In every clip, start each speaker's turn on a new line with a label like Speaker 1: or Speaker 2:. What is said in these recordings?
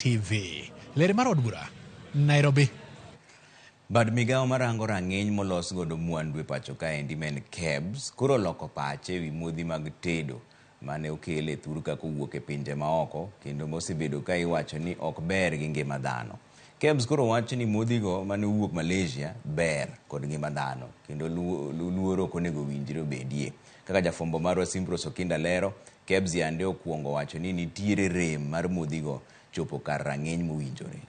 Speaker 1: TV. Ler mar od bura, Nairobi.
Speaker 2: Bad migawo marango rang'iny molos godo mwandu e pacho kaendi ma en KEBS koro oloko pache ewi modhi mag tedo mane okel e thurka kowuok e pinje maoko kendo mosebedo ka iwacho ni ok ber gi ngima dhano. KEBS koro wacho ni modhigo mane owuok Malaysia ber kod ngima dhano kendo luoro ok onego winjre obedie. Kaka jafwambo marwa Simprose Okinda lero, KEBS yande okuongo wacho ni nitiere rem mar modhigo chopo kar rang'iny mowinjore.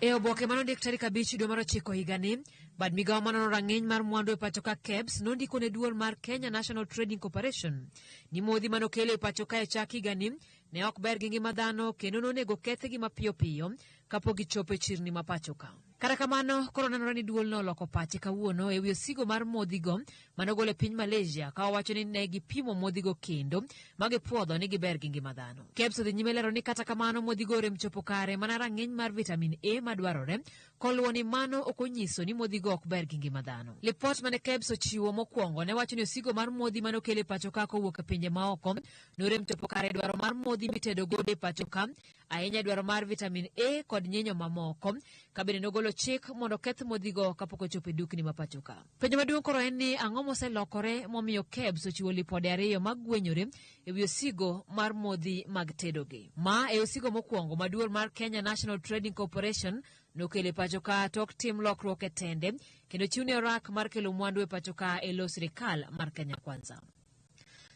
Speaker 3: E oboke mane ondik tarik 5 dwe mar 9 higani, bad migawo manono rang'iny mar mwandu e pacho ka KEBS nondiko ne duol mar Kenya National Trading Corporation ni modhi mane okel e pacho ka e chak higani ne ok ber gi ngima dhano kendo nonego kethgi mapiyo piyo kapok gichopo e chirni ma pacho ka. Kata kamano, koro nenore ni duolno oloko pache kawuono e wi osigo mar modhigo mane ogol e piny Malaysia ka owacho ni ne gipimo modhigo kendo ma gipuodho ni giber gi ngima dhano. KEBS odhi nyime lero ni kata kamano modhigo orem chopo kare mana rang'iny mar vitamin A madwarore koluwo ni mano ok onyiso ni modhigo ok ber gi ngima dhano. Lipot mane KEBS ochiwo mokwongo ne wacho ni osigo mar modhi mane okel e pacho ka kowuok e pinje maoko norem chopo kare dwaro mar modhi mitedo godo e pacho ka ahinya dwaro mar vitamin A kod nyinyo mamoko ka bende nogolo chik mondo oketh modhigo kapok ochopo e dukni ma pacho ka. Penjo maduong' koro en ni ang'o moselokore momiyo KEBS ochiwo lipode ariyo magwenyore e wi osigo mar modhi mag tedogi. Ma e osigo mokwongo ma duol mar Kenya National Trading Corporation nokelo e pacho ka tok tim lokruok e tende kendo chiwne orak mar kelo mwandu e pacho ka e lo sirikal mar Kenya Kwanza.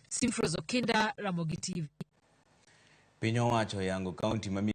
Speaker 3: Simfros Okinda, Ramogi TV.
Speaker 2: Piny owacho oyango kaunti ma